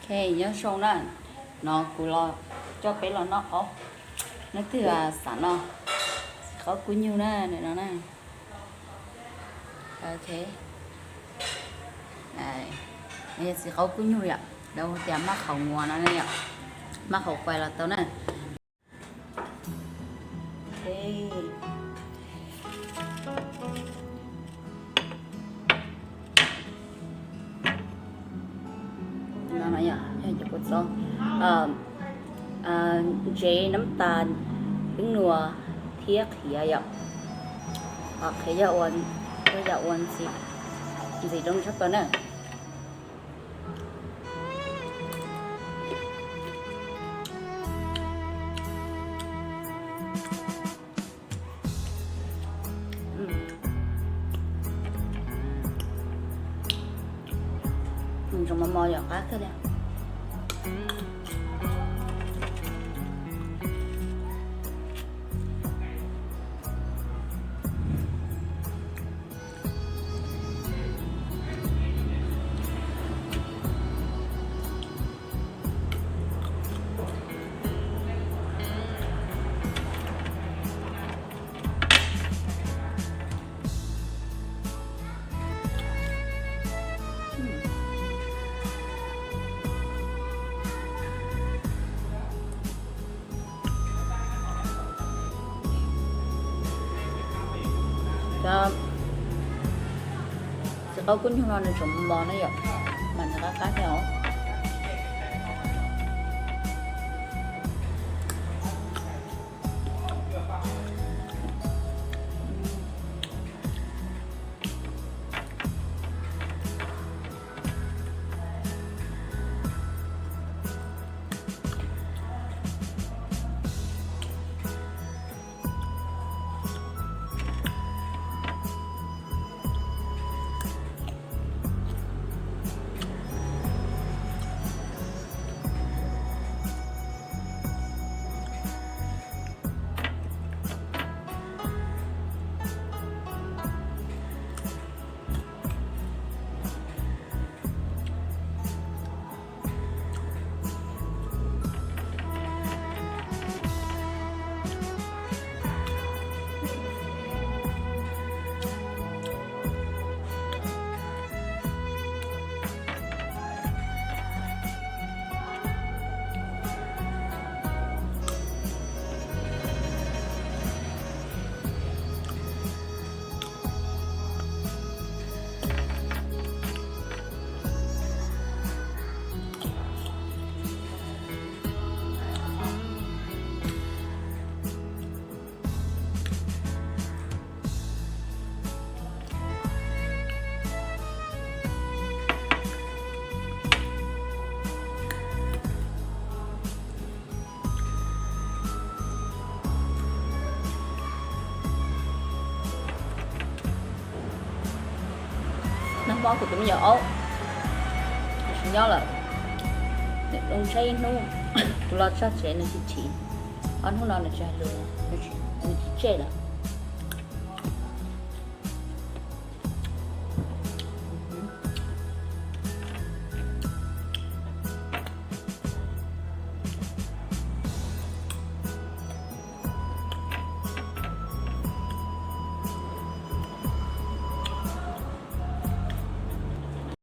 He nyob zoo na, no kuv los coj peb los noj qaub, neb twg xav noj txiv qaub kub nyuj na, no na. Ok, yog txiv qaub kub nyuj yom, lawv tias maj qhaum nguas no yom, maj qhaum quas los tau na. Ntsev, nab tas, npib nuas thiab qhiav yom. Qhiav yog ua, yog ua ntxim zoo tshaj plaws na. Zoo mos mos yom, qab kawg li. Cov txiv qaub kub nyuj no nws tseem mos mos na yom, mas nws qab qab thiab os. Nag hmo kuv tus me nyuam aub tsis nyob lawm, nws zoo ntshaib ib hnub, kuv los txog tsev nws tsis chim, ob hnub no nws tsis hais lus, nws tsis tseg lawm.